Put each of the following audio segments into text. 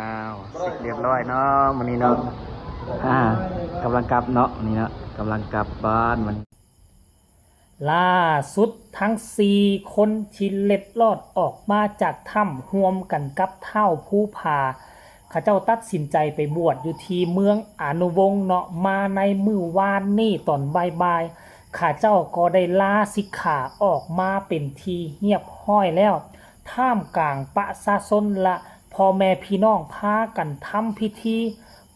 ອ້າວ ເສັດຮຽບຮ້ອຍເນາະ ມື້ນີ້ເນາະ. ອ່າ ກຳລັງກັບເນາະ ນີ້ເນາະ ກຳລັງກັບບ້ານມື້ນີ້. ລ່າສຸດທັງສີ່ຄົນທີ່ເລັດລອດອອກມາຈາກຖ້ຳ ຮ່ວມກັນກັບທ້າວພູຜາ ເຂົາເຈົ້າຕັດສິນໃຈໄປບວດຢູ່ທີ່ເມືອງອານຸວົງເນາະ. ມາໃນມື້ວານນີ້ຕອນບ່າຍໆ ເຂົາເຈົ້າກໍໄດ້ລາສິກຂາອອກມາເປັນທີ່ຮຽບຮ້ອຍແລ້ວ. ທ່າມກາງປະຊາຊົນ ແລະ ພໍ່ແມ່ພີ່ນ້ອງພາກັນທຳພິທີ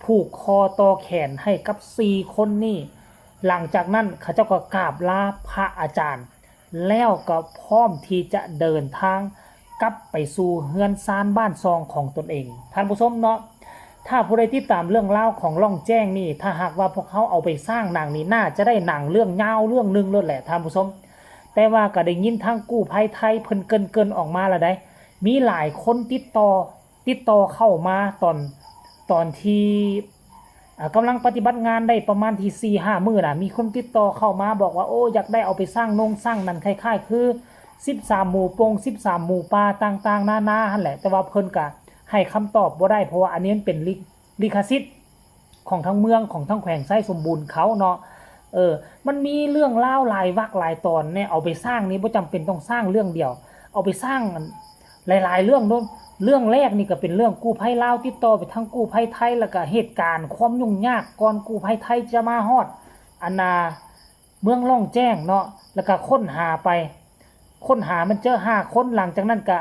ຜູກຄໍຕໍ່ແຂນໃຫ້ກັບສີ່ຄົນນີ້. ຫຼັງຈາກນັ້ນເຂົາເຈົ້າກໍກາບລາພະອາຈານ ແລ້ວກໍພ້ອມທີ່ຈະເດີນທາງກັບໄປສູ່ເຮືອນຊານບ້ານຊ່ອງຂອງຕົນເອງ. ທ່ານຜູ້ຊົມເນາະ ຖ້າຜູ້ໃດຕິດຕາມເລື່ອງລາວຂອງລ່ອງແຈ້ງນີ້ ຖ້າຫາກວ່າພວກເຮົາເອົາໄປສ້າງໜັງນີ້ ໜ້າຈະໄດ້ໜັງເລື່ອງຍາວເລື່ອງໜຶ່ງໂລດແຫຼະທ່ານຜູ້ຊົມ. ແຕ່ວ່າກໍໄດ້ຍິນທາງກູ້ໄພໄທເພິ່ນເກີ່ນໆອອກມາແລ້ວໃດ໋ ມີຫຼາຍຄົນຕິດຕໍ່ ຕິດຕໍ່ເຂົ້າມາຕອນ ຕອນທີ່ ອ່າ ກຳລັງປະຕິບັດງານໄດ້ປະມານທີ່ສີ່ຫ້າມື້ນະ ມີຄົນຕິດຕໍ່ເຂົ້າມາບອກວ່າ ໂອ້ ຢາກໄດ້ເອົາໄປສ້າງນົງສ້າງນັ້ນ ຄ້າຍໆຄືສິບສາມໝູ່ປົ່ງ ສິບສາມໝູ່ປ່າຕ່າງໆນານາຫັ້ນແຫຼະ. ແຕ່ວ່າເພິ່ນກະໃຫ້ຄຳຕອບບໍ່ໄດ້ ເພາະວ່າອັນນີ້ມັນເປັນລິ ລິຂະສິດຂອງທາງເມືອງ ຂອງທາງແຂວງໄຊສົມບູນເຂົາເນາະ. ເອີ ມັນມີເລື່ອງລາວຫຼາຍວັກຫຼາຍຕອນແນ່ ເອົາໄປສ້າງນີ້ບໍ່ຈຳເປັນຕ້ອງສ້າງເລື່ອງດຽວ ເອົາໄປສ້າງ ອັນ ຫຼາຍໆເລື່ອງໂດຍ. ເລື່ອງແລກນີ້ກໍເປັນເລື່ອງກູ້ໄພລາວຕິດຕໍ່ໄປທາງກູ້ໄພໄທ ແລ້ວກໍເຫດການຄວາມຫຍຸ້ງຍາກກ່ອນກູ້ໄພໄທຈະມາຮອດ ອັນນ່າ ເມືອງລ່ອງແຈ້ງເນາະ ແລ້ວກໍຄົ້ນຫາໄປ ຄົ້ນຫາມັນເຈີຫ້າຄົນ. ຫຼັງຈາກນັ້ນກໍ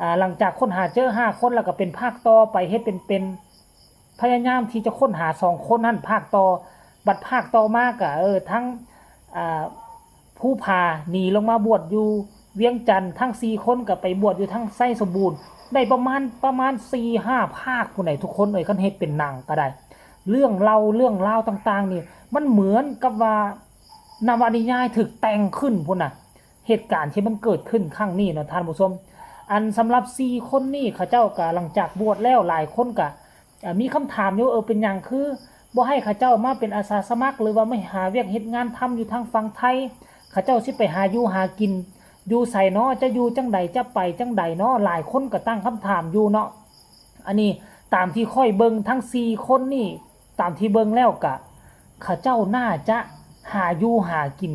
ອ່າ ຫຼັງຈາກຄົ້ນຫາເຈີຫ້າຄົນແລ້ວກໍເປັນພາກຕໍ່ໄປ ເຮັດເປັນ ເປັນ ພະຍາຍາມທີ່ຈະຄົ້ນຫາສອງຄົນຫັ້ນພາກຕໍ່. ບັດພາກຕໍ່ມາກໍ ເອີ ທັງ ອ່າ ພູຜາໜີລົງມາບວດຢູ່ວຽງຈັນ ທັງສີ່ຄົນກໍໄປບວດຢູ່ທາງໄຊສົມບູນ ໄດ້ປະມານ ປະມານສີ່ຫ້າພາກພຸ້ນໃດ໋ທຸກຄົນເອີຍ. ຄັນເຮັດເປັນໜັງກໍໄດ້ ເລື່ອງເລົ່າເລື່ອງລາວຕ່າງໆນີ້ ມັນເໝືອນກັບວ່ານະວະນິຍາຍຖືກແຕ່ງຂຶ້ນພຸ້ນນະ ເຫດການທີ່ມັນເກີດຂຶ້ນຄັ້ງນີ້ເນາະທ່ານຜູ້ຊົມ. ອັນສຳລັບສີ່ຄົນນີ້ ເຂົາເຈົ້າກໍຫຼັງຈາກບວດແລ້ວ ຫຼາຍຄົນກໍ ອ່າ ມີຄຳຖາມຢູ່ ເອີ ເປັນຫຍັງຄືບໍ່ໃຫ້ເຂົາເຈົ້າມາເປັນອາສາສະໝັກ ຫຼືວ່າມາຫາວຽກເຮັດງານທຳຢູ່ທາງຝັ່ງໄທ? ເຂົາເຈົ້າຊິໄປຫາຢູ່ຫາກິນຢູ່ໃສເນາະ? ຈະຢູ່ຈັ່ງໃດ? ຈະໄປຈັ່ງໃດເນາະ? ຫຼາຍຄົນກໍຕັ້ງຄຳຖາມຢູ່ເນາະ. ອັນນີ້ຕາມທີ່ຂ້ອຍເບິ່ງທັງສີ່ຄົນນີ້ ຕາມທີ່ເບິ່ງແລ້ວກະ ເຂົາເຈົ້າໜ້າຈະຫາຢູ່ຫາກິນ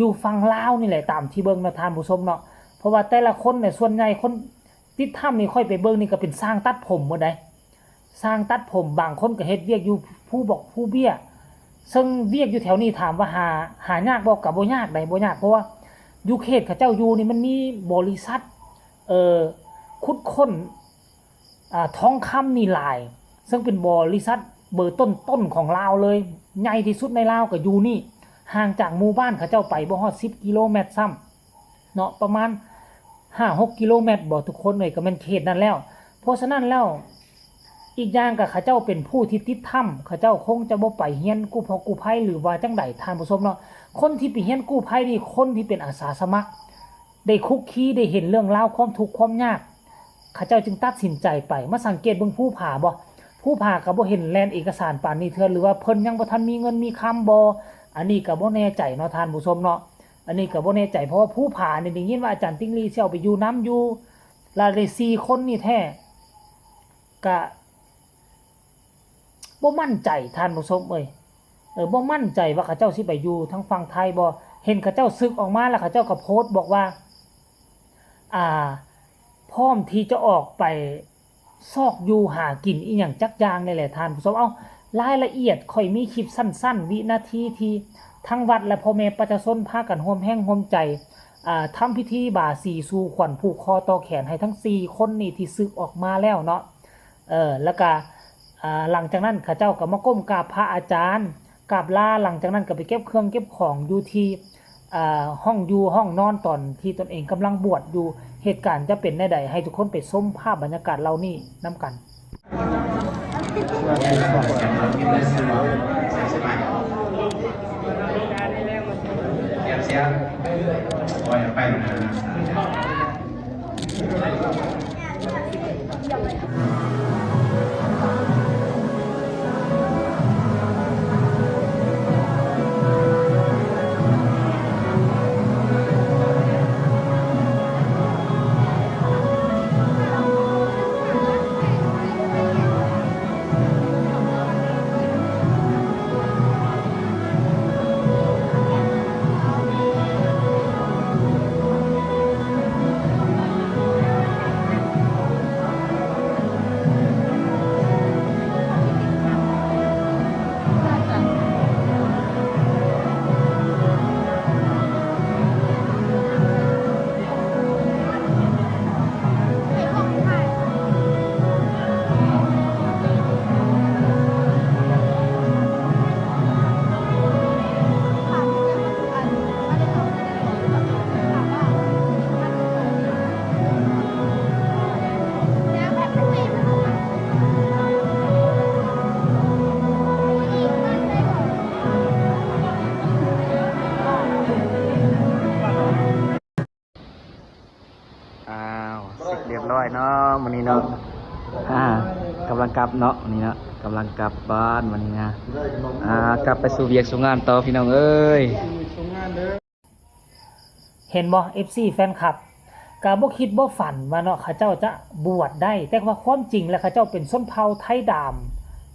ຢູ່ຝັ່ງລາວນີ້ແຫຼະ ຕາມທີ່ເບິ່ງເນາະທ່ານຜູ້ຊົມເນາະ. ເພາະວ່າແຕ່ລະຄົນນີ້ ສ່ວນໃຫຍ່ຄົນ ຕິດຖ້ຳນີ້ຂ້ອຍໄປເບິ່ງນີ້ກໍເປັນຊ່າງຕັດຜົມໝົດໃດ໋ ຊ່າງຕັດຜົມ. ບາງຄົນກໍເຮັດວຽກຢູ່ພູບອກພູເບ້ຍ ເຊິ່ງວຽກຢູ່ແຖວນີ້ຖາມວ່າຫາ ຫາຍາກບໍ່? ກໍບໍ່ຍາກໃດ໋ ບໍ່ຍາກ ເພາະວ່າຢູ່ເຂດເຂົາເຈົ້າຢູ່ນີ້ມັນມີບໍລິສັດ ເອີ ຂຸດຄົ້ນ ອ່າ ທອງຄຳນີ້ຫຼາຍ ເຊິ່ງເປັນບໍລິສັດເບີຕົ້ນໆຂອງລາວເລີຍ ໃຫຍ່ທີ່ສຸດໃນລາວກໍຢູ່ນີ້ ຫ່າງຈາກໝູ່ບ້ານເຂົາເຈົ້າໄປບໍ່ຮອດສິບກິໂລແມັດຊ້ຳ ເນາະ ປະມານຫ້າຫົກກິໂລແມັດບໍ່ ທຸກຄົນເອີຍ ກໍແມ່ນເຂດນັ້ນແລ້ວ. ເພາະສະນັ້ນແລ້ວ ອີກຢ່າງກໍເຂົາເຈົ້າເປັນຜູ້ທີ່ຕິດຖ້ຳ ເຂົາເຈົ້າຄົງຈະບໍ່ໄປຮຽນກູ້ພະກູ້ໄພ ຫຼືວ່າຈັ່ງໃດທ່ານຜູ້ຊົມເນາະ. ຄົນທີ່ໄປຮຽນກູ້ໄພນີ້ ຄົນທີ່ເປັນອາສາສະໝັກ ໄດ້ຄຸກຄີ ໄດ້ເຫັນເລື່ອງລາວຄວາມທຸກຄວາມຍາກ ເຂົາເຈົ້າຈຶ່ງຕັດສິນໃຈໄປ. ມາສັງເກດເບິ່ງພູຜາບໍ່? ພູຜາກໍບໍ່ເຫັນແລ່ນເອກະສານປານນີ້ເທື່ອ ຫຼືວ່າເພິ່ນຍັງບໍ່ທັນມີເງິນມີຄຳບໍ່? ອັນນີ້ກໍບໍ່ແນ່ໃຈເນາະທ່ານຜູ້ຊົມເນາະ. ອັນນີ້ກໍບໍ່ແນ່ໃຈ ເພາະວ່າພູຜານີ້ໄດ້ຍິນວ່າອາຈານຕິ່ງລີຊິເອົາໄປຢູ່ນຳຢູ່ ລະໄດ້ສີ່ຄົນນີ້ແທ້ ກະບໍ່ໝັ້ນໃຈທ່ານຜູ້ຊົມເອີຍ ເອີ ບໍ່ໝັ້ນໃຈວ່າເຂົາເຈົ້າຊິໄປຢູ່ທາງຝັ່ງໄທບໍ່. ເຫັນເຂົາເຈົ້າສຶກອອກມາ ລະເຂົາເຈົ້າກໍໂພສບອກວ່າ ອ່າ ພ້ອມທີ່ຈະອອກໄປ ຊອກຢູ່ຫາກິນອີ່ຫຍັງຈັກຢ່າງນີ້ແຫຼະທ່ານຜູ້ຊົມ. ເອົ້າ ລາຍລະອຽດຂ້ອຍມີຄລິບສັ້ນໆ ວິນາທີທີ່ທັງວັດ ແລະ ພໍ່ແມ່ປະຊາຊົນພາກັນຮ່ວມແຮງຮ່ວມໃຈ ອ່າ ທຳພິທີບາສີສູ່ຂວັນຜູກຄໍຕໍ່ແຂນໃຫ້ທັງສີ່ຄົນນີ້ທີ່ສຶກອອກມາແລ້ວເນາະ. ເອີ ແລ້ວກະ ອ່າ ຫຼັງຈາກນັ້ນເຂົາເຈົ້າກໍມາກົ້ມກາບພະອາຈານ ກາບລາ ຫຼັງຈາກນັ້ນກໍໄປເກັບເຄື່ອງເກັບຂອງຢູ່ທີ່ ອ່າ ຫ້ອງຢູ່ຫ້ອງນອນຕອນທີ່ຕົນເອງກຳລັງບວດຢູ່. ເຫດການຈະເປັນແນວໃດ ໃຫ້ທຸກຄົນໄປຊົມພາບບັນຍາກາດເຫຼົ່ານີ້ນຳກັນ. ອ່າ ກຳລັງກັບເນາະ ນີ້ເນາະ ກຳລັງກັບບ້ານວັນນີ້ນະ ອ່າ ກັບໄປສູ່ວຽກສູ່ງານຕໍ່ພີ່ນ້ອງເອີຍ. ເຫັນບໍ່ ເອັຟຊີ ແຟນຄລັບ ກະບໍ່ຄິດບໍ່ຝັນວ່າເນາະ ເຂົາເຈົ້າຈະບວດໄດ້ ແຕ່ວ່າຄວາມຈິງແລ້ວເຂົາເຈົ້າເປັນຊົນເຜົ່າໄທດຳ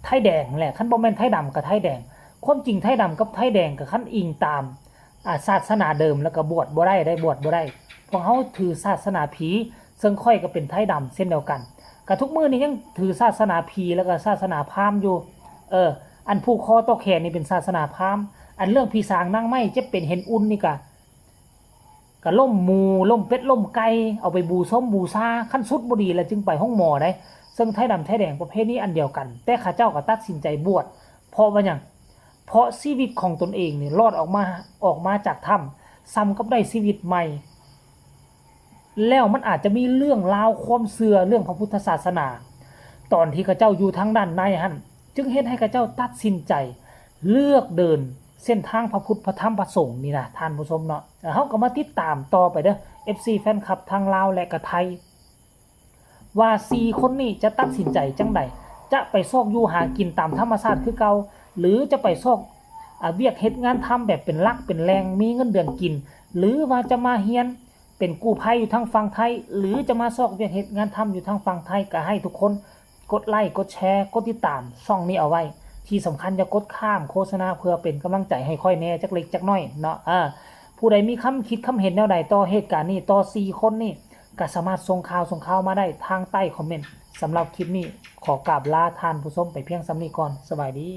ໄທແດງແຫຼະ ຄັນບໍ່ແມ່ນໄທດຳກະໄທແດງ ຄວາມຈິງໄທດຳກັບໄທແດງ ກະຄັນອີງຕາມ ອ່າ ສາສະໜາເດີມ ແລ້ວກະບວດບໍ່ໄດ້ ໄດ້ບວດບໍ່ໄດ້ ພວກເຮົາຖືສາສະໜາຜີ ເຊິ່ງຂ້ອຍກະເປັນໄທດຳເຊັ່ນດຽວກັນ ກະທຸກມື້ນີ້ຍັງຖືສາສະໜາຜີ ແລ້ວກະສາສະໜາພາມຢູ່ ເອີ ອັນຜູກຄໍຕໍ່ແຂນນີ້ເປັນສາສະໜາພາມ ອັນເລື່ອງຜີສາງນາງໄມ້ເຈັບເປັນເຫັນອຸ່ນນີ້ກະ ກະລົ້ມໝູ ລົ້ມເປັດ ລົ້ມໄກ່ ເອົາໄປບູຊົມບູຊາ ຄັນສຸດບໍ່ດີແລ້ວຈຶ່ງໄປໂຮງໝໍໄດ໋ ເຊິ່ງໄທດຳໄທແດງປະເພນີອັນດຽວກັນ ແຕ່ເຂົາເຈົ້າກະຕັດສິນໃຈບວດ ເພາະວ່າຫຍັງ? ເພາະຊີວິດຂອງຕົນເອງນີ້ລອດອອກມາ ອອກມາຈາກຖ້ຳ ສ່ຳກັບໄດ້ຊີວິດໃໝ່ ແລ້ວມັນອາດຈະມີເລື່ອງລາວຄວາມເຊື່ອເລື່ອງພະພຸດທະສາສະໜາ ຕອນທີ່ເຂົາເຈົ້າຢູ່ທາງດ້ານໃນຫັ້ນ ຈຶ່ງເຮັດໃຫ້ເຂົາເຈົ້າຕັດສິນໃຈເລືອກເດີນເສັ້ນທາງພະພຸດ ພະທຳ ພະສົງນີ້ນະ ທ່ານຜູ້ຊົມເນາະ. ເຮົາກະມາຕິດຕາມຕໍ່ໄປເດີ ເອັຟຊີ ແຟນຄລັບທັງລາວ ແລະກະໄທ ວ່າສີ່ຄົນນີ້ຈະຕັດສິນໃຈຈັ່ງໃດ ຈະໄປຊອກຢູ່ຫາກິນຕາມທຳມະຊາດຄືເກົ່າ ຫຼືຈະໄປຊອກ ອາ ວຽກເຮັດງານທຳແບບເປັນຫຼັກເປັນແຫຼ່ງ ມີເງິນເດືອນກິນ ຫຼືວ່າຈະມາຮຽນເປັນກູ້ໄພຢູ່ທາງຝັ່ງໄທ ຫຼືຈະມາຊອກວຽກເຮັດງານທຳຢູ່ທາງຝັ່ງໄທ ກະໃຫ້ທຸກຄົນກົດໄລ ກົດແຊ ກົດຕິດຕາມຊ່ອງນີ້ເອົາໄວ້ ທີ່ສຳຄັນຢ່າກົດຂ້າມໂຄສະນາ ເພື່ອເປັນກຳລັງໃຈໃຫ້ຂ້ອຍແດ່ຈັກເລັກຈັກນ້ອຍເນາະ. ເອີ ຜູ້ໃດມີຄຳຄິດຄຳເຫັນແນວໃດຕໍ່ເຫດການນີ້ ຕໍ່ສີ່ຄົນນີ້ ກະສາມາດສົ່ງຂ່າວ ສົ່ງຂ່າວມາໄດ້ທາງໃຕ້ຄອມເມັນ. ສຳລັບຄລິບນີ້ ຂໍກາບລາທ່ານຜູ້ຊົມໄປພຽງສ່ຳນີ້ກ່ອນ. ສະບາຍດີ.